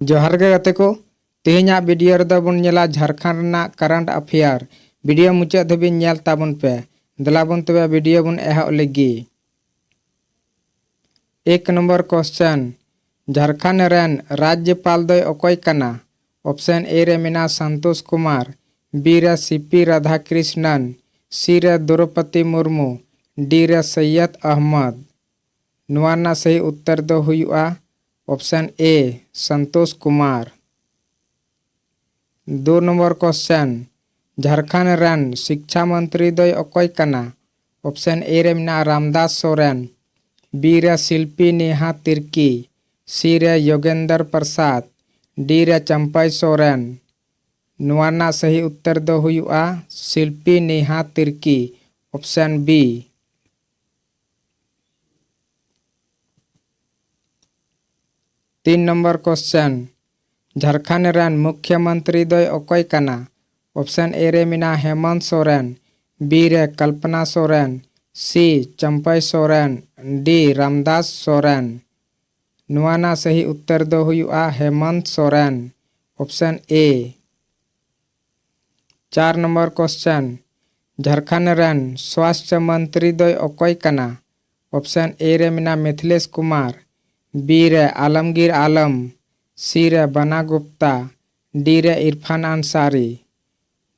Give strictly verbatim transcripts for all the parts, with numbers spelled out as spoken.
ᱡᱚᱦᱟᱨ ᱜᱮ ᱜᱟᱛᱮ ᱠᱚ, ᱛᱮᱦᱮᱧᱟᱜ video ᱨᱮᱫᱚ ᱵᱚᱱ ᱧᱮᱞᱟ ᱡᱷᱟᱲᱠᱷᱚᱸᱰ ᱨᱮᱱᱟᱜ current affair᱾ Video ᱢᱩᱪᱟᱹᱫ ᱫᱷᱟᱹᱵᱤᱡ ᱧᱮᱞ ᱛᱟᱵᱚᱱ ᱯᱮ᱾ ᱫᱮᱞᱟ ᱵᱚᱱ ᱛᱚᱵᱮ video ᱵᱚᱱ ᱮᱦᱚᱵ ᱞᱮᱜᱮ᱾ ᱮᱠ ᱱᱚᱢᱵᱚᱨ question, ᱡᱷᱟᱲᱠᱷᱚᱸᱰ ᱨᱮᱱ ᱨᱟᱡᱽᱡᱚᱯᱟᱞ ᱫᱚᱭ ᱚᱠᱚᱭ ᱠᱟᱱᱟ? Option A ᱨᱮ ᱢᱮᱱᱟᱜᱼᱟ ᱥᱚᱱᱛᱳᱥ ᱠᱩᱢᱟᱨ, B ᱨᱮ ᱥᱤ ᱯᱤ ᱨᱟᱫᱷᱟᱠᱨᱤᱥᱱᱚᱱ, C ᱨᱮ ᱫᱨᱚᱯᱚᱫᱤ ᱢᱩᱨᱢᱩ, D ᱨᱮ ᱥᱚᱭᱭᱚᱫ ᱟᱦᱢᱚᱫ᱾ ᱱᱚᱣᱟ ᱨᱮᱱᱟᱜ ᱥᱟᱹᱦᱤ ᱩᱛᱛᱚᱨ ᱫᱚ ᱦᱩᱭᱩᱜᱼᱟ option A, ᱥᱚᱱᱛᱳᱥ ᱠᱩᱢᱟᱨ᱾ ᱫᱩ ᱱᱚᱢᱵᱚᱨ question, ᱡᱷᱟᱲᱠᱷᱚᱸᱰ ᱨᱮᱱ ᱥᱤᱠᱪᱷᱟ ᱢᱚᱱᱛᱨᱤ ᱫᱚᱭ ᱚᱠᱚᱭ ᱠᱟᱱᱟ? Option A ᱨᱮ ᱢᱮᱱᱟᱜᱼᱟ ᱨᱟᱢᱫᱟᱥ ᱥᱚᱨᱮᱱ, B ᱨᱮ ᱥᱤᱞᱯᱤ ᱱᱮᱦᱟ ᱛᱤᱨᱠᱤ, C ᱨᱮ ᱭᱳᱜᱮᱱᱫᱨ ᱯᱨᱚᱥᱟᱫᱽ, D ᱨᱮ ᱪᱟᱢᱯᱟᱭ ᱥᱚᱨᱮᱱ᱾ ᱱᱚᱣᱟ ᱨᱮᱱᱟᱜ ᱥᱟᱹᱦᱤ ᱩᱛᱛᱚᱨ ᱫᱚ ᱦᱩᱭᱩᱜᱼᱟ ᱥᱤᱞᱯᱤ ᱱᱮᱦᱟ ᱛᱤᱨᱠᱤ, option B᱾ ᱛᱤᱱ ᱱᱚᱢᱵᱚᱨ question, ᱡᱷᱟᱲᱠᱷᱚᱸᱰ ᱨᱮᱱ ᱢᱩᱠᱷᱭᱚᱢᱚᱱᱛᱨᱤ ᱫᱚᱭ ᱚᱠᱚᱭ ᱠᱟᱱᱟ? Option A ᱨᱮ ᱢᱮᱱᱟᱜᱼᱟ ᱦᱮᱢᱚᱱᱛ ᱥᱚᱨᱮᱱ, B ᱨᱮ ᱠᱚᱞᱯᱚᱱᱟ ᱥᱚᱨᱮᱱ, C ᱪᱟᱢᱯᱟᱭ ᱥᱚᱨᱮᱱ, D ᱨᱟᱢᱫᱟᱥ ᱥᱚᱨᱮᱱ᱾ ᱱᱚᱣᱟ ᱨᱮᱱᱟᱜ ᱥᱟᱹᱦᱤ ᱩᱛᱛᱚᱨ ᱫᱚ ᱦᱩᱭᱩᱜᱼᱟ ᱦᱮᱢᱚᱱᱛ ᱥᱚᱨᱮᱱ, option A᱾ ᱪᱟᱨ ᱱᱚᱢᱵᱚᱨ question, ᱡᱷᱟᱲᱠᱷᱚᱸᱰ ᱨᱮᱱ ᱥᱣᱟᱥᱛᱷ ᱢᱚᱱᱛᱨᱤ ᱫᱚᱭ ᱚᱠᱚᱭ ᱠᱟᱱᱟ? Option A ᱨᱮ ᱢᱮᱱᱟᱜᱼᱟ ᱢᱤᱛᱷᱤᱞᱮᱥ ᱠᱩᱢᱟᱨ, B ᱨᱮ ᱟᱞᱚᱢᱜᱤᱨ ᱟᱞᱚᱢ, C ᱨᱮ ᱵᱟᱱᱟ ᱜᱩᱯᱛᱟ, D ᱨᱮ ᱤᱨᱯᱷᱟᱱ ᱟᱱᱥᱟᱨᱤ᱾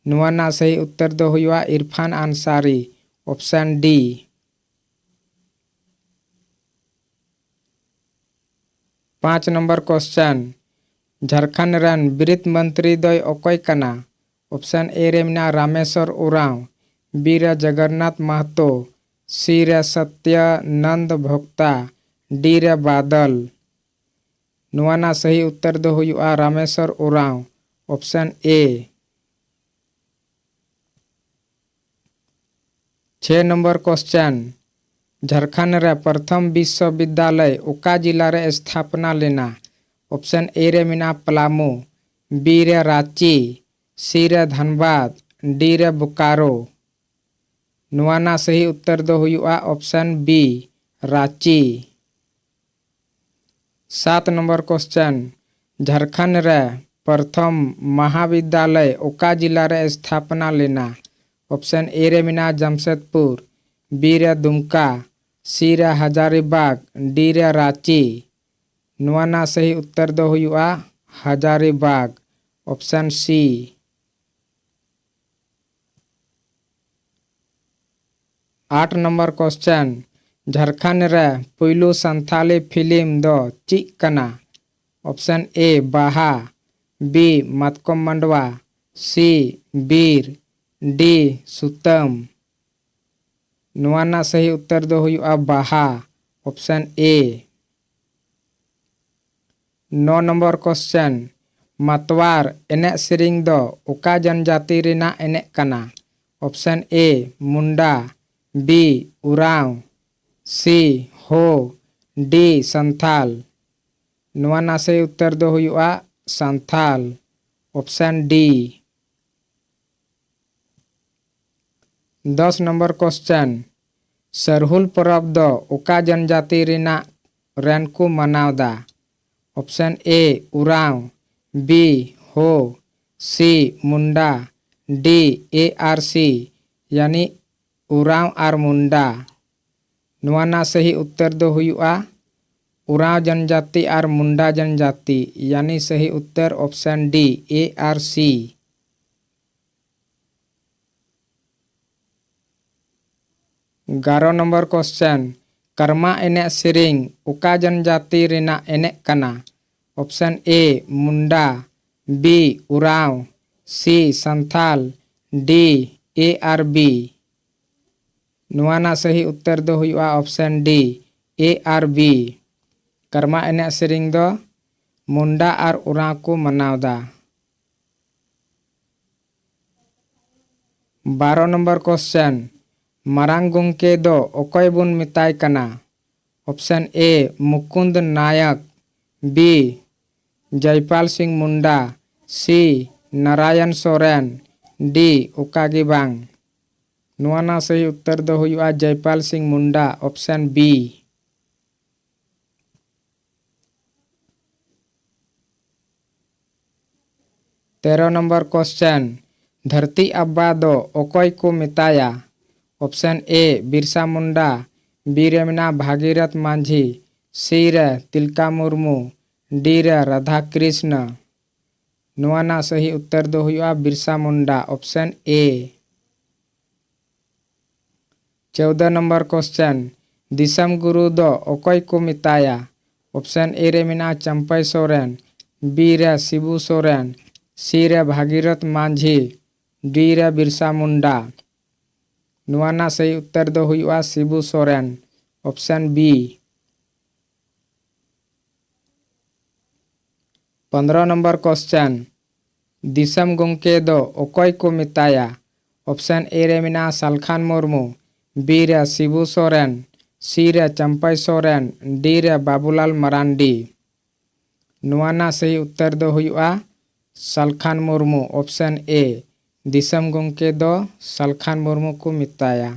ᱱᱚᱣᱟ ᱨᱮᱱᱟᱜ ᱥᱟᱹᱦᱤ ᱩᱛᱛᱚᱨ ᱫᱚ ᱦᱩᱭᱩᱜᱼᱟ ᱤᱨᱯᱷᱟᱱ ᱟᱱᱥᱟᱨᱤ, option D᱾ ᱯᱟᱸᱪ ᱱᱚᱢᱵᱚᱨ question, ᱡᱷᱟᱲᱠᱷᱚᱸᱰ ᱨᱮᱱ ᱵᱤᱨᱤᱛ ᱢᱚᱱᱛᱨᱤ ᱫᱚᱭ ᱚᱠᱚᱭ ᱠᱟᱱᱟ? Option A ᱨᱮ ᱢᱮᱱᱟᱜᱼᱟ ᱨᱟᱢᱮᱥᱣᱚᱨ ᱩᱨᱟᱸᱣ, B ᱨᱮ ᱡᱚᱜᱚᱱᱱᱟᱛᱷ ᱢᱟᱦᱛᱚ, C ᱨᱮ ᱥᱚᱛᱭᱟᱱᱚᱱᱫ ᱵᱷᱚᱠᱛᱟ, D ᱨᱮ ᱵᱟᱫᱚᱞ᱾ ᱱᱚᱣᱟ ᱨᱮᱱᱟᱜ ᱥᱟᱹᱦᱤ ᱩᱛᱛᱚᱨ ᱫᱚ ᱦᱩᱭᱩᱜᱼᱟ ᱨᱟᱢᱮᱥᱣᱚᱨ ᱩᱨᱟᱸᱣ, option A᱾ ᱪᱷᱮ ᱱᱚᱢᱵᱚᱨ question, ᱡᱷᱟᱲᱠᱷᱚᱸᱰ ᱨᱮ ᱯᱨᱚᱛᱷᱚᱢ ᱵᱤᱥᱥᱚᱵᱤᱫᱽᱫᱟᱞᱚᱭ ᱚᱠᱟ ᱡᱮᱞᱟ ᱨᱮ ᱥᱛᱷᱟᱯᱚᱱᱟ ᱞᱮᱱᱟ? Option A ᱨᱮ ᱢᱮᱱᱟᱜᱼᱟ ᱯᱞᱟᱢᱩ, B ᱨᱮ ᱨᱟᱸᱪᱤ, C ᱨᱮ ᱫᱷᱟᱱᱵᱟᱫᱽ, D ᱨᱮ ᱵᱳᱠᱟᱨᱳ᱾ ᱱᱚᱣᱟ ᱨᱮᱱᱟᱜ ᱥᱟᱹᱦᱤ ᱩᱛᱛᱚᱨ ᱫᱚ ᱦᱩᱭᱩᱜᱼᱟ option B, ᱨᱟᱸᱪᱤ᱾ ᱥᱟᱛ ᱱᱚᱢᱵᱚᱨ question, ᱡᱷᱟᱲᱠᱷᱚᱸᱰ ᱨᱮ ᱯᱨᱚᱛᱷᱚᱢ ᱢᱟᱦᱟᱵᱤᱫᱽᱫᱟᱞᱚᱭ ᱚᱠᱟ ᱡᱤᱞᱟ ᱨᱮ ᱥᱛᱷᱟᱯᱚᱱᱟ ᱞᱮᱱᱟ? ᱚᱯᱥᱮᱱ ᱮ ᱨᱮ ᱢᱮᱱᱟᱜᱼᱟ ᱡᱟᱢᱥᱮᱫᱽᱯᱩᱨ, ᱵᱤ ᱨᱮ ᱫᱩᱢᱠᱟ, ᱥᱤ ᱨᱮ ᱦᱟᱡᱟᱨᱤᱵᱟᱜᱽ, ᱰᱤ ᱨᱮ ᱨᱟᱸᱪᱤ᱾ ᱱᱚᱣᱟ ᱨᱮᱱᱟᱜ ᱥᱟᱹᱦᱤ ᱩᱛᱛᱚᱨ ᱫᱚ ᱦᱩᱭᱩᱜᱼᱟ ᱦᱟᱡᱟᱨᱤᱵᱟᱜᱽ, ᱚᱯᱥᱮᱱ ᱥᱤ᱾ ᱟᱴ ᱱᱚᱢᱵᱚᱨ ᱠᱚᱥᱪᱮᱱ, ᱡᱷᱟᱲᱠᱷᱚᱸᱰ ᱨᱮ ᱯᱩᱭᱞᱩ ᱥᱟᱱᱛᱷᱟᱞᱤ ᱯᱷᱤᱞᱢ ᱫᱚ ᱪᱮᱫ ᱠᱟᱱᱟ? ᱚᱯᱥᱮᱱ ᱮ ᱵᱟᱦᱟ, ᱵᱤ ᱢᱟᱛᱠᱚᱢ ᱢᱟᱰᱣᱟ, ᱥᱤ ᱵᱤᱨ, ᱰᱤ ᱥᱩᱛᱟᱹᱢ᱾ ᱱᱚᱣᱟ ᱨᱮᱱᱟᱜ ᱥᱟᱹᱦᱤ ᱩᱛᱛᱚᱨ ᱫᱚ ᱦᱩᱭᱩᱜᱼᱟ ᱵᱟᱦᱟ, ᱚᱯᱥᱮᱱ ᱮ᱾ ᱱᱚ ᱱᱚᱢᱵᱚᱨ ᱠᱚᱥᱪᱮᱱ, ᱢᱟᱛᱣᱟᱨ ᱮᱱᱮᱡ ᱥᱮᱨᱮᱧ ᱫᱚ ᱚᱠᱟ ᱡᱚᱱᱡᱟᱹᱛᱤ ᱨᱮᱱᱟᱜ ᱮᱱᱮᱡ ᱠᱟᱱᱟ? ᱚᱯᱥᱮᱱ ᱮ ᱢᱩᱱᱰᱟ, ᱵᱤ ᱩᱨᱟᱸᱣ, ᱥᱤ ᱦᱳ, ᱰᱤ ᱥᱟᱱᱛᱷᱟᱞ᱾ ᱱᱚᱣᱟ ᱨᱮᱱᱟᱜ ᱥᱟᱹᱦᱤ ᱩᱛᱛᱚᱨ ᱫᱚ ᱦᱩᱭᱩᱜᱼᱟ ᱥᱟᱱᱛᱷᱟᱞ, ᱚᱯᱥᱮᱱ ᱰᱤ᱾ ᱫᱚᱥ ᱱᱚᱢᱵᱚᱨ ᱠᱚᱥᱪᱮᱱ, ᱥᱟᱨᱦᱩᱞ ᱯᱚᱨᱚᱵᱽ ᱫᱚ ᱚᱠᱟ ᱡᱚᱱᱡᱟᱹᱛᱤ ᱨᱮᱱᱟᱜ ᱨᱮᱱ ᱠᱚ ᱢᱟᱱᱟᱣᱫᱟ? ᱚᱯᱥᱮᱱ ᱮ ᱩᱨᱟᱸᱣ, ᱵᱤ ᱦᱳ, ᱥᱤ ᱢᱩᱱᱰᱟ, ᱰᱤ ᱮ ᱟᱨ ᱥᱤ, ᱭᱟᱱᱤ ᱩᱨᱟᱸᱣ ᱟᱨ ᱢᱩᱱᱰᱟ᱾ ᱱᱚᱣᱟ ᱨᱮᱱᱟᱜ ᱥᱟᱹᱦᱤ ᱩᱛᱛᱚᱨ ᱫᱚ ᱦᱩᱭᱩᱜᱼᱟ ᱩᱨᱟᱸᱣ ᱡᱚᱱᱡᱟᱹᱛᱤ ᱟᱨ ᱢᱩᱱᱰᱟ ᱡᱚᱱᱡᱟᱹᱛᱤ, ᱭᱟᱱᱤ ᱥᱟᱹᱦᱤ ᱩᱛᱛᱚᱨ ᱚᱯᱥᱮᱱ ᱰᱤ, ᱮ ᱟᱨ ᱥᱤ᱾ ᱮᱜᱟᱨᱚ ᱱᱚᱢᱵᱚᱨ ᱠᱚᱥᱪᱮᱱ, ᱠᱟᱨᱢᱟ ᱮᱱᱮᱡ ᱥᱮᱨᱮᱧ ᱚᱠᱟ ᱡᱚᱱᱡᱟᱹᱛᱤ ᱨᱮᱱᱟᱜ ᱮᱱᱮᱡ ᱠᱟᱱᱟ? ᱚᱯᱥᱮᱱ ᱮ ᱢᱩᱱᱰᱟ, ᱵᱤ ᱩᱨᱟᱸᱣ, ᱥᱤ ᱥᱟᱱᱛᱷᱟᱞ, ᱰᱤ ᱮ ᱟᱨ ᱵᱤ᱾ ᱱᱚᱣᱟ ᱨᱮᱱᱟᱜ ᱥᱟᱹᱦᱤ ᱩᱛᱛᱚᱨ ᱫᱚ ᱦᱩᱭᱩᱜᱼᱟ ᱚᱯᱥᱮᱱ ᱰᱤ, ᱮ ᱟᱨ ᱵᱤ᱾ ᱠᱟᱨᱢᱟ ᱮᱱᱮᱡ ᱥᱮᱨᱮᱧ ᱫᱚ ᱢᱩᱱᱰᱟ ᱟᱨ ᱩᱨᱟᱸᱣ ᱠᱚ ᱢᱟᱱᱟᱣᱫᱟ᱾ ᱵᱟᱨᱚ ᱱᱚᱢᱵᱚᱨ ᱠᱚᱥᱪᱮᱱ, ᱢᱟᱨᱟᱝ ᱜᱚᱢᱠᱮ ᱫᱚ ᱚᱠᱚᱭ ᱵᱚᱱ ᱢᱮᱛᱟᱭ ᱠᱟᱱᱟ? ᱚᱯᱥᱮᱱ ᱮ ᱢᱩᱠᱩᱱᱫ ᱱᱟᱭᱚᱠ, ᱵᱤ ᱡᱚᱭᱯᱟᱞ ᱥᱤᱝ ᱢᱩᱱᱰᱟ, ᱥᱤ ᱱᱟᱨᱟᱭᱚᱱ ᱥᱚᱨᱮᱱ, ᱰᱤ ᱚᱠᱟ ᱜᱮ ᱵᱟᱝ᱾ ᱱᱚᱣᱟ ᱨᱮᱱᱟᱜ ᱥᱟᱹᱦᱤ ᱩᱛᱛᱚᱨ ᱫᱚ ᱦᱩᱭᱩᱜᱼᱟ ᱡᱚᱭᱯᱟᱞ ᱥᱤᱝ ᱢᱩᱱᱰᱟ, ᱚᱯᱥᱮᱱ ᱵᱤ᱾ ᱛᱮᱨᱚ ᱱᱚᱢᱵᱚᱨ ᱠᱚᱥᱪᱮᱱ, ᱫᱷᱟᱹᱨᱛᱤ ᱟᱵᱵᱟ ᱫᱚ ᱚᱠᱚᱭ ᱠᱚ ᱢᱮᱛᱟᱭᱟ? ᱚᱯᱥᱮᱱ ᱮ ᱵᱤᱨᱥᱟ ᱢᱩᱱᱰᱟ, ᱵᱤ ᱨᱮ ᱢᱮᱱᱟᱜᱼᱟ ᱵᱷᱟᱜᱤᱨᱚᱛᱷ ᱢᱟᱹᱡᱷᱤ, ᱥᱤ ᱨᱮ ᱛᱤᱞᱠᱟ ᱢᱩᱨᱢᱩ, ᱰᱤ ᱨᱮ ᱨᱟᱫᱷᱟ ᱠᱨᱤᱥᱱᱟ᱾ ᱱᱚᱣᱟ ᱨᱮᱱᱟᱜ ᱥᱟᱹᱦᱤ ᱩᱛᱛᱟᱹᱨ ᱫᱚ ᱦᱩᱭᱩᱜᱼᱟ ᱵᱤᱨᱥᱟ ᱢᱩᱱᱰᱟ, ᱚᱯᱥᱮᱱ ᱮ᱾ ᱪᱳᱣᱫᱚ ᱱᱚᱢᱵᱚᱨ ᱠᱚᱥᱪᱮᱱ, ᱫᱤᱥᱚᱢ ᱜᱩᱨᱩ ᱫᱚ ᱚᱠᱚᱭ ᱠᱚ ᱢᱮᱛᱟᱭᱟ? ᱚᱯᱥᱮᱱ ᱮ ᱨᱮ ᱢᱮᱱᱟᱜᱼᱟ ᱪᱟᱢᱯᱟᱭ ᱥᱚᱨᱮᱱ, ᱵᱤ ᱨᱮ ᱥᱤᱵᱩ ᱥᱚᱨᱮᱱ, ᱥᱤ ᱨᱮ ᱵᱷᱟᱜᱤᱨᱚᱛᱷ ᱢᱟᱹᱡᱷᱤ, ᱰᱤ ᱨᱮ ᱵᱤᱨᱥᱟ ᱢᱩᱱᱰᱟ᱾ ᱱᱚᱣᱟ ᱨᱮᱱᱟᱜ ᱥᱟᱹᱦᱤ ᱩᱛᱛᱟᱹᱨ ᱫᱚ ᱦᱩᱭᱩᱜᱼᱟ ᱥᱤᱵᱩ ᱥᱚᱨᱮᱱ, ᱚᱯᱥᱮᱱ ᱵᱤ᱾ ᱯᱚᱱᱫᱽᱨᱚ ᱱᱚᱢᱵᱚᱨ ᱠᱚᱥᱪᱮᱱ, ᱫᱤᱥᱚᱢ ᱜᱚᱢᱠᱮ ᱫᱚ ᱚᱠᱚᱭ ᱠᱚ ᱢᱮᱛᱟᱭᱟ? ᱚᱯᱥᱮᱱ ᱮ ᱨᱮ ᱢᱮᱱᱟᱜᱼᱟ ᱥᱟᱞᱠᱷᱟᱱ ᱢᱩᱨᱢᱩ, ᱵᱤ ᱨᱮ ᱥᱤᱵᱩ ᱥᱚᱨᱮᱱ, ᱥᱤ ᱨᱮ ᱪᱟᱢᱯᱟᱭ ᱥᱚᱨᱮᱱ, ᱰᱤ ᱨᱮ ᱵᱟᱵᱩᱞᱟᱞ ᱢᱟᱨᱟᱱᱰᱤ᱾ ᱱᱚᱣᱟ ᱨᱮᱱᱟᱜ ᱥᱟᱹᱦᱤ ᱩᱛᱛᱟᱹᱨ ᱫᱚ ᱦᱩᱭᱩᱜᱼᱟ ᱥᱟᱞᱠᱷᱟᱱ ᱢᱩᱨᱢᱩ, ᱚᱯᱥᱮᱱ ᱮ᱾ ᱫᱤᱥᱚᱢ ᱜᱚᱢᱠᱮ ᱫᱚ ᱥᱟᱞᱠᱷᱟᱱ ᱢᱩᱨᱢᱩ ᱠᱚ ᱢᱮᱛᱟᱭᱟ᱾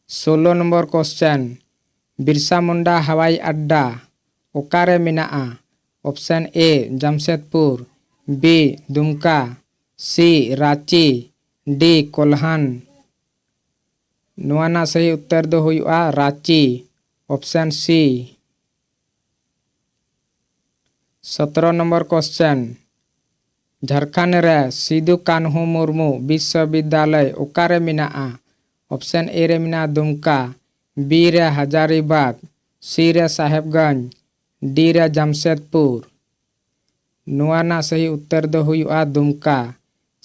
ᱥᱳᱞᱳ ᱱᱚᱢᱵᱚᱨ ᱠᱚᱥᱪᱮᱱ, ᱵᱤᱨᱥᱟ ᱢᱩᱱᱰᱟ ᱦᱟᱣᱟᱭ ᱟᱰᱰᱟ ᱚᱠᱟᱨᱮ ᱢᱮᱱᱟᱜᱼᱟ? ᱚᱯᱥᱮᱱ ᱮ ᱡᱟᱢᱥᱮᱫᱽᱯᱩᱨ, ᱵᱤ ᱫᱩᱢᱠᱟ, ᱥᱤ ᱨᱟᱸᱪᱤ, ᱰᱤ ᱠᱳᱞᱦᱟᱱ᱾ ᱱᱚᱣᱟ ᱨᱮᱱᱟᱜ ᱥᱟᱹᱦᱤ ᱩᱛᱛᱟᱹᱨ ᱫᱚ ᱦᱩᱭᱩᱜᱼᱟ ᱨᱟᱸᱪᱤ, ᱚᱯᱥᱮᱱ ᱥᱤ᱾ ᱥᱚᱛᱨᱚ ᱱᱚᱢᱵᱚᱨ ᱠᱚᱥᱪᱮᱱ, ᱡᱷᱟᱲᱠᱷᱚᱸᱰ ᱨᱮ ᱥᱤᱫᱩ ᱠᱟᱹᱱᱦᱩ ᱢᱩᱨᱢᱩ ᱵᱤᱥᱥᱚᱵᱤᱫᱽᱫᱟᱞᱚᱭ ᱚᱠᱟᱨᱮ ᱢᱮᱱᱟᱜᱼᱟ? ᱚᱯᱥᱮᱱ ᱮ ᱨᱮ ᱢᱮᱱᱟᱜᱼᱟ ᱫᱩᱢᱠᱟ, ᱵᱤ ᱨᱮ ᱦᱟᱡᱟᱨᱤᱵᱟᱜᱽ, ᱥᱤ ᱨᱮ ᱥᱟᱦᱮᱵᱽᱜᱚᱸᱡᱽ, ᱰᱤ ᱨᱮ ᱡᱟᱢᱥᱮᱫᱽᱯᱩᱨ᱾ ᱱᱚᱣᱟ ᱨᱮᱱᱟᱜ ᱥᱟᱹᱦᱤ ᱩᱛᱛᱟᱹᱨ ᱫᱚ ᱦᱩᱭᱩᱜᱼᱟ ᱫᱩᱢᱠᱟ᱾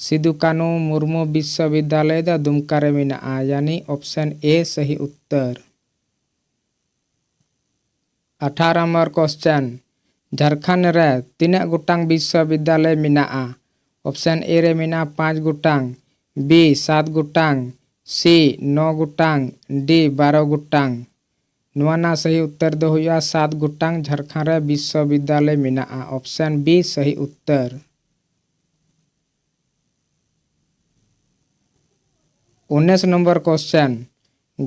ᱥᱤᱫᱩ ᱠᱟᱹᱱᱦᱩ ᱢᱩᱨᱢᱩ ᱵᱤᱥᱥᱚᱵᱤᱫᱽᱫᱟᱞᱚᱭ ᱫᱚ ᱫᱩᱢᱠᱟ ᱨᱮ ᱢᱮᱱᱟᱜᱼᱟ, ᱭᱟᱱᱤ ᱚᱯᱥᱮᱱ ᱮ ᱥᱟᱹᱦᱤ ᱩᱛᱛᱟᱹᱨ᱾ ᱟᱴᱷᱟᱨᱚ ᱱᱚᱢᱵᱚᱨ ᱠᱚᱥᱪᱮᱱ, ᱡᱷᱟᱲᱠᱷᱚᱸᱰ ᱨᱮ ᱛᱤᱱᱟᱹᱜ ᱜᱚᱴᱟᱝ ᱵᱤᱥᱥᱚᱵᱤᱫᱽᱫᱟᱞᱚᱭ ᱢᱮᱱᱟᱜᱼᱟ? ᱚᱯᱥᱮᱱ ᱮ ᱨᱮ ᱢᱮᱱᱟᱜᱼᱟ ᱯᱟᱸᱪ ᱜᱚᱴᱟᱝ, ᱵᱤ ᱥᱟᱛ ᱜᱚᱴᱟᱝ, ᱥᱤ ᱱᱚ ᱜᱚᱴᱟᱝ, ᱰᱤ ᱵᱟᱨᱚ ᱜᱚᱴᱟᱝ᱾ ᱱᱚᱣᱟ ᱨᱮᱱᱟᱜ ᱥᱟᱹᱦᱤ ᱩᱛᱛᱟᱹᱨ ᱫᱚ ᱦᱩᱭᱩᱜᱼᱟ ᱥᱟᱛ ᱜᱚᱴᱟᱝ ᱡᱷᱟᱲᱠᱷᱚᱸᱰ ᱨᱮ ᱵᱤᱥᱥᱚᱵᱤᱫᱽᱫᱟᱞᱚᱭ ᱢᱮᱱᱟᱜᱼᱟ, ᱚᱯᱥᱮᱱ ᱵᱤ ᱥᱟᱹᱦᱤ ᱩᱛᱛᱟᱹᱨ᱾ ᱩᱱᱤᱥ ᱱᱚᱢᱵᱚᱨ ᱠᱚᱥᱪᱮᱱ,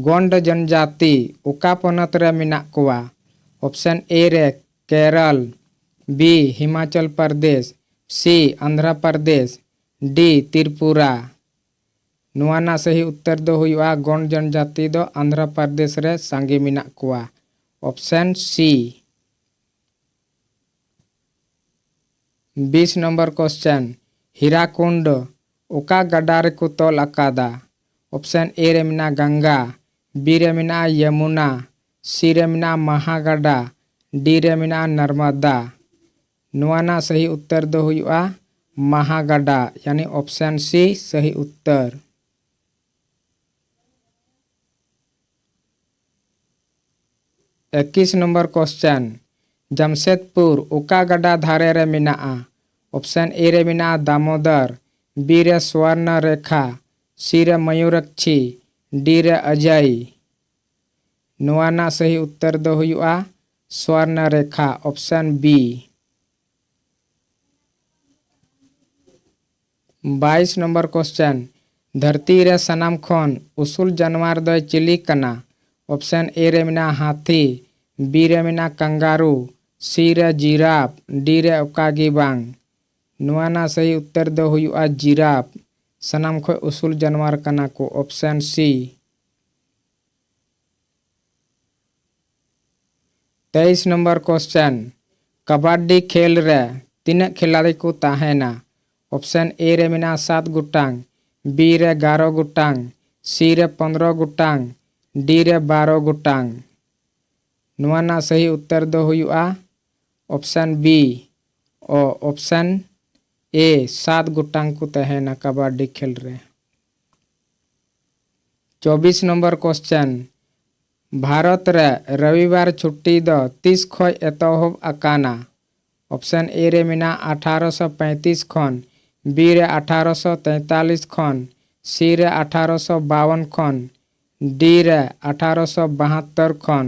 ᱜᱚᱱᱰ ᱡᱚᱱᱡᱟᱛᱤ ᱚᱠᱟ ᱯᱚᱱᱚᱛ ᱨᱮ ᱢᱮᱱᱟᱜ ᱠᱚᱣᱟ? ᱚᱯᱥᱮᱱ ᱮ ᱨᱮ Kerala, B Himachal Pradesh, C Andhra Pradesh, D Tripura. ᱱᱚᱣᱟ ᱨᱮᱱᱟᱜ ᱥᱟᱹᱦᱤ ᱩᱛᱛᱚᱨ ᱫᱚ ᱦᱩᱭᱩᱜᱼᱟ, ᱜᱚᱱᱰ ᱡᱚᱱᱡᱟᱛᱤ ᱫᱚ ᱟᱱᱫᱷᱨᱟ ᱯᱨᱚᱫᱮᱥ ᱨᱮ ᱥᱟᱸᱜᱮ ᱢᱮᱱᱟᱜ ᱠᱚᱣᱟ, option C᱾ ᱵᱤᱥ ᱱᱚᱢᱵᱚᱨ question, ᱦᱤᱨᱟᱠᱩᱱᱰ ᱚᱠᱟ ᱜᱟᱰᱟ ᱨᱮᱠᱚ ᱛᱚᱞ ᱟᱠᱟᱫᱟ? Option A ᱨᱮ ᱢᱮᱱᱟᱜᱼᱟ ᱜᱟᱝᱜᱟ, B ᱨᱮ ᱢᱮᱱᱟᱜᱼᱟ ᱭᱚᱢᱩᱱᱟ, C ᱨᱮ ᱢᱮᱱᱟᱜᱼᱟ ᱢᱟᱦᱟ ᱜᱟᱰᱟ, D ᱨᱮ ᱢᱮᱱᱟᱜᱼᱟ ᱱᱚᱨᱢᱚᱫᱟ᱾ ᱱᱚᱣᱟ ᱨᱮᱱᱟᱜ ᱥᱟᱹᱦᱤ ᱩᱛᱛᱚᱨ ᱫᱚ ᱦᱩᱭᱩᱜᱼᱟ ᱢᱟᱦᱟ ᱜᱟᱰᱟ, ᱭᱟᱱᱤ option C ᱥᱟᱹᱦᱤ ᱩᱛᱛᱚᱨ᱾ ᱮᱠᱤᱥ ᱱᱚᱢᱵᱚᱨ question, ᱡᱟᱢᱥᱮᱫᱽᱯᱩᱨ ᱚᱠᱟ ᱜᱟᱰᱟ ᱫᱷᱟᱨᱮ ᱨᱮ ᱢᱮᱱᱟᱜᱼᱟ? Option A ᱨᱮ ᱢᱮᱱᱟᱜᱼᱟ ᱫᱟᱢᱳᱫᱚᱨ, B ᱨᱮ ᱥᱣᱚᱨᱱᱚ ᱨᱮᱠᱷᱟ, C ᱨᱮ ᱢᱚᱭᱩᱨᱟᱠᱪᱷᱤ, D ᱨᱮ ᱚᱡᱚᱭ᱾ ᱱᱚᱣᱟ ᱨᱮᱱᱟᱜ ᱥᱟᱹᱦᱤ ᱩᱛᱛᱚᱨ ᱫᱚ ᱦᱩᱭᱩᱜᱼᱟ ᱥᱣᱚᱨᱱᱚ ᱨᱮᱠᱷᱟ, option B᱾ ᱵᱟᱭᱤᱥ ᱱᱚᱢᱵᱚᱨ question, ᱫᱷᱟᱹᱨᱛᱤ ᱨᱮ ᱥᱟᱱᱟᱢ ᱠᱷᱚᱱ ᱩᱥᱩᱞ ᱡᱟᱱᱣᱟᱨ ᱫᱚᱭ ᱪᱤᱞᱤ ᱠᱟᱱᱟ? Option A ᱨᱮ ᱢᱮᱱᱟᱜᱼᱟ ᱦᱟᱹᱛᱤ, B ᱨᱮ ᱢᱮᱱᱟᱜᱼᱟ ᱠᱟᱝᱜᱟᱨᱩ, C ᱨᱮ ᱡᱤᱨᱟᱯ, D ᱨᱮ ᱚᱠᱟ ᱜᱮ ᱵᱟᱝ᱾ ᱱᱚᱣᱟ ᱨᱮᱱᱟᱜ ᱥᱟᱹᱦᱤ ᱩᱛᱛᱚᱨ ᱫᱚ ᱦᱩᱭᱩᱜᱼᱟ ᱡᱤᱨᱟᱯ᱾ ᱥᱟᱱᱟᱢ ᱠᱷᱚᱱ ᱩᱥᱩᱞ ᱡᱟᱱᱣᱟᱨ ᱠᱟᱱᱟ ᱠᱚ, option C᱾ ᱛᱮᱭᱤᱥ ᱱᱚᱢᱵᱚᱨ question, ᱠᱟᱵᱟᱰᱤ ᱠᱷᱮᱞ ᱨᱮ ᱛᱤᱱᱟᱹᱜ ᱠᱷᱤᱞᱟᱲᱤ ᱠᱚ ᱛᱟᱦᱮᱱᱟ? Option A ᱨᱮ ᱢᱮᱱᱟᱜᱼᱟ ᱥᱟᱛ ᱜᱚᱴᱟᱝ, B ᱨᱮ ᱮᱜᱟᱨᱚ ᱜᱚᱴᱟᱝ, C ᱨᱮ ᱯᱚᱱᱨᱚ ᱜᱚᱴᱟᱝ, D ᱨᱮ ᱵᱟᱨᱚ ᱜᱚᱴᱟᱝ᱾ ᱱᱚᱣᱟ ᱨᱮᱱᱟᱜ ᱥᱟᱹᱦᱤ ᱩᱛᱛᱚᱨ ᱫᱚ ᱦᱩᱭᱩᱜᱼᱟ option B, ᱚ, option A, ᱥᱟᱛ ᱜᱚᱴᱟᱝ ᱠᱚ ᱛᱟᱦᱮᱱᱟ ᱠᱟᱵᱟᱰᱤ ᱠᱷᱮᱞ ᱨᱮ᱾ ᱪᱚᱵᱵᱤᱥ ᱱᱚᱢᱵᱚᱨ question, ᱵᱷᱟᱨᱚᱛ ᱨᱮ ᱨᱚᱵᱤᱵᱟᱨ ᱪᱷᱩᱴᱴᱤ ᱫᱚ ᱛᱤᱥ ᱠᱷᱚᱱ ᱮᱛᱚᱦᱚᱵ ᱟᱠᱟᱱᱟ? Option A ᱨᱮ ᱢᱮᱱᱟᱜᱼᱟ ᱟᱴᱷᱟᱨᱚᱥᱚ ᱯᱚᱸᱭᱛᱤᱥ ᱠᱷᱚᱱ, B ᱨᱮ ᱟᱴᱷᱟᱨᱚᱥᱚ ᱛᱮᱸᱛᱟᱞᱤᱥ ᱠᱷᱚᱱ, C ᱨᱮ ᱟᱴᱷᱟᱨᱚᱥᱚ ᱵᱟᱣᱚᱱ ᱠᱷᱚᱱ, D ᱨᱮ ᱟᱴᱷᱟᱨᱚᱥᱚ ᱵᱟᱦᱟᱛᱛᱚᱨ ᱠᱷᱚᱱ᱾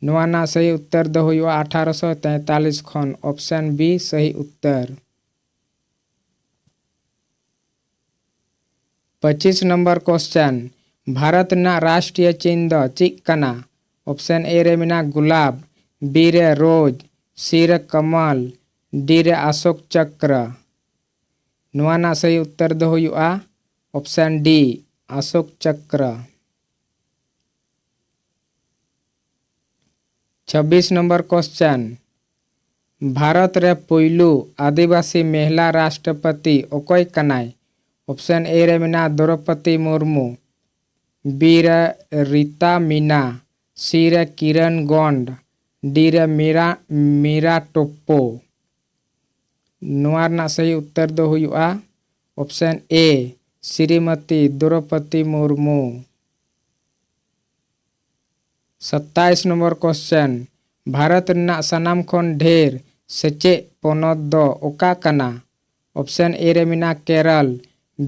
ᱱᱚᱣᱟ ᱨᱮᱱᱟᱜ ᱥᱟᱹᱦᱤ ᱩᱛᱛᱚᱨ ᱫᱚ ᱦᱩᱭᱩᱜᱼᱟ ᱟᱴᱷᱟᱨᱚᱥᱚ ᱛᱮᱸᱛᱟᱞᱤᱥ ᱠᱷᱚᱱ, option B ᱥᱟᱹᱦᱤ ᱩᱛᱛᱚᱨ᱾ ᱯᱚᱸᱪᱤᱥ ᱱᱚᱢᱵᱚᱨ question, ᱵᱷᱟᱨᱚᱛ ᱨᱮᱱᱟᱜ ᱨᱟᱥᱴᱨᱤᱭᱚ ᱪᱤᱱ ᱫᱚ ᱪᱮᱫ ᱠᱟᱱᱟ? Option A ᱨᱮ ᱢᱮᱱᱟᱜᱼᱟ ᱜᱩᱞᱟᱵ, B ᱨᱮ ᱨᱳᱡᱽ, C ᱨᱮ ᱠᱟᱢᱟᱞ, D ᱨᱮ ᱟᱥᱳᱠ ᱪᱚᱠᱨᱚ᱾ ᱱᱚᱣᱟ ᱨᱮᱱᱟᱜ ᱥᱟᱹᱦᱤ ᱩᱛᱛᱚᱨ ᱫᱚ ᱦᱩᱭᱩᱜᱼᱟ option D, ᱟᱥᱳᱠ ᱪᱚᱠᱨᱚ᱾ ᱪᱷᱟᱵᱵᱤᱥ ᱱᱚᱢᱵᱚᱨ question, ᱵᱷᱟᱨᱚᱛ ᱨᱮ ᱯᱩᱭᱞᱩ ᱟᱹᱫᱤᱵᱟᱹᱥᱤ ᱢᱮᱦᱞᱟ ᱨᱟᱥᱴᱨᱚᱯᱚᱛᱤ ᱚᱠᱚᱭ ᱠᱟᱱᱟᱭ? Option A ᱨᱮ ᱢᱮᱱᱟᱜᱼᱟ ᱫᱨᱚᱯᱚᱫᱤ ᱢᱩᱨᱢᱩ, B ᱨᱮ ᱨᱤᱛᱟ ᱢᱤᱱᱟ, C ᱨᱮ ᱠᱤᱨᱚᱱ ᱜᱚᱱᱰ, D ᱨᱮ ᱢᱤᱨᱟ, ᱢᱤᱨᱟ ᱴᱳᱯᱯᱳ᱾ ᱱᱚᱣᱟ ᱨᱮᱱᱟᱜ ᱥᱟᱹᱦᱤ ᱩᱛᱛᱚᱨ ᱫᱚ ᱦᱩᱭᱩᱜᱼᱟ option A, ᱥᱨᱤᱢᱚᱛᱤ ᱫᱨᱚᱯᱚᱫᱤ ᱢᱩᱨᱢᱩ᱾ ᱥᱟᱛᱟᱭᱤᱥ ᱱᱚᱢᱵᱚᱨ question, ᱵᱷᱟᱨᱚᱛ ᱨᱮᱱᱟᱜ ᱥᱟᱱᱟᱢ ᱠᱷᱚᱱ ᱰᱷᱮᱨ ᱥᱮᱪᱮᱫ ᱯᱚᱱᱚᱛ ᱫᱚ ᱚᱠᱟ ᱠᱟᱱᱟ? Option A ᱨᱮ ᱢᱮᱱᱟᱜᱼᱟ ᱠᱮᱨᱚᱞ,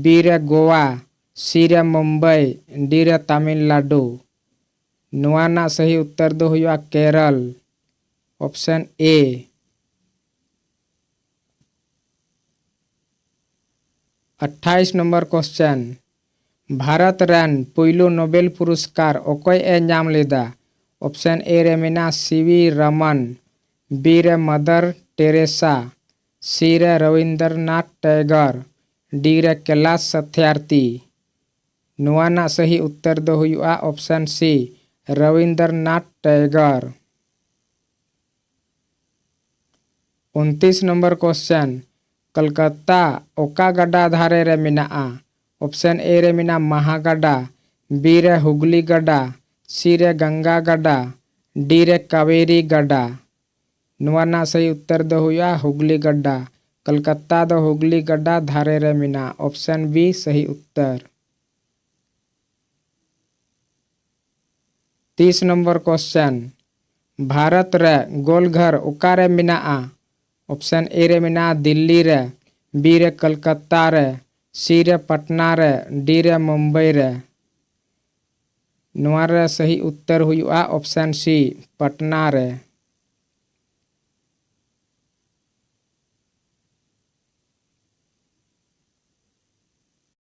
B ᱨᱮ ᱜᱳᱣᱟ, C ᱨᱮ ᱢᱩᱢᱵᱟᱭ, D ᱨᱮ ᱛᱟᱢᱤᱞᱱᱟᱰᱩ᱾ ᱱᱚᱣᱟ ᱨᱮᱱᱟᱜ ᱥᱟᱹᱦᱤ ᱩᱛᱛᱚᱨ ᱫᱚ ᱦᱩᱭᱩᱜᱼᱟ ᱠᱮᱨᱚᱞ, option A᱾ ᱟᱴᱷᱟᱭᱤᱥ ᱱᱚᱢᱵᱚᱨ question, ᱵᱷᱟᱨᱚᱛ ᱨᱮᱱ ᱯᱩᱭᱞᱩ ᱱᱳᱵᱮᱞ ᱯᱩᱨᱚᱥᱠᱟᱨ ᱚᱠᱚᱭ ᱮ ᱧᱟᱢ ᱞᱮᱫᱟ? Option A ᱨᱮ ᱢᱮᱱᱟᱜᱼᱟ ᱥᱤ ᱵᱷᱤ ᱨᱟᱢᱟᱱ, B ᱨᱮ ᱢᱟᱫᱟᱨ ᱴᱮᱨᱮᱥᱟ, C ᱨᱮ ᱨᱚᱵᱤᱱᱫᱨᱚᱱᱟᱛᱷ ᱴᱮᱜᱳᱨ, D ᱨᱮ ᱠᱮᱞᱟᱥ ᱥᱟᱛᱭᱟᱨᱛᱷᱤ᱾ ᱱᱚᱣᱟ ᱨᱮᱱᱟᱜ ᱥᱟᱹᱦᱤ ᱩᱛᱛᱚᱨ ᱫᱚ ᱦᱩᱭᱩᱜᱼᱟ option C, ᱨᱚᱵᱤᱱᱫᱨᱚᱱᱟᱛᱷ ᱴᱮᱜᱳᱨ᱾ ᱩᱱᱛᱤᱥ ᱱᱚᱢᱵᱚᱨ question, ᱠᱚᱞᱠᱟᱛᱟ ᱚᱠᱟ ᱜᱟᱰᱟ ᱫᱷᱟᱨᱮ ᱨᱮ ᱢᱮᱱᱟᱜᱼᱟ? Option A ᱨᱮ ᱢᱮᱱᱟᱜᱼᱟ ᱢᱟᱦᱟ ᱜᱟᱰᱟ, B ᱨᱮ ᱦᱩᱜᱽᱞᱤ ᱜᱟᱰᱟ, C ᱨᱮ ᱜᱟᱝᱜᱟ ᱜᱟᱰᱟ, D ᱨᱮ ᱠᱟᱵᱮᱨᱤ ᱜᱟᱰᱟ᱾ ᱱᱚᱣᱟ ᱨᱮᱱᱟᱜ ᱥᱟᱹᱦᱤ ᱩᱛᱛᱚᱨ ᱫᱚ ᱦᱩᱭᱩᱜᱼᱟ ᱦᱩᱜᱽᱞᱤ ᱜᱟᱰᱟ᱾ ᱠᱚᱞᱠᱟᱛᱟ ᱫᱚ ᱦᱩᱜᱽᱞᱤ ᱜᱟᱰᱟ ᱫᱷᱟᱨᱮ ᱨᱮ ᱢᱮᱱᱟᱜᱼᱟ, option B ᱥᱟᱹᱦᱤ ᱩᱛᱛᱚᱨ᱾ ᱛᱤᱥ ᱱᱚᱢᱵᱚᱨ question, ᱵᱷᱟᱨᱚᱛ ᱨᱮ ᱜᱳᱞᱜᱷᱚᱨ ᱚᱠᱟᱨᱮ ᱢᱮᱱᱟᱜᱼᱟ? Option A ᱨᱮ ᱢᱮᱱᱟᱜᱼᱟ ᱫᱤᱞᱞᱤ ᱨᱮ, B ᱨᱮ ᱠᱚᱞᱠᱟᱛᱟ ᱨᱮ, C ᱨᱮ ᱯᱟᱴᱱᱟ ᱨᱮ, D ᱨᱮ ᱢᱩᱢᱵᱟᱭ ᱨᱮ᱾ ᱱᱚᱣᱟ ᱨᱮ ᱥᱟᱹᱦᱤ ᱩᱛᱛᱚᱨ ᱦᱩᱭᱩᱜᱼᱟ option C, ᱯᱟᱴᱱᱟ ᱨᱮ᱾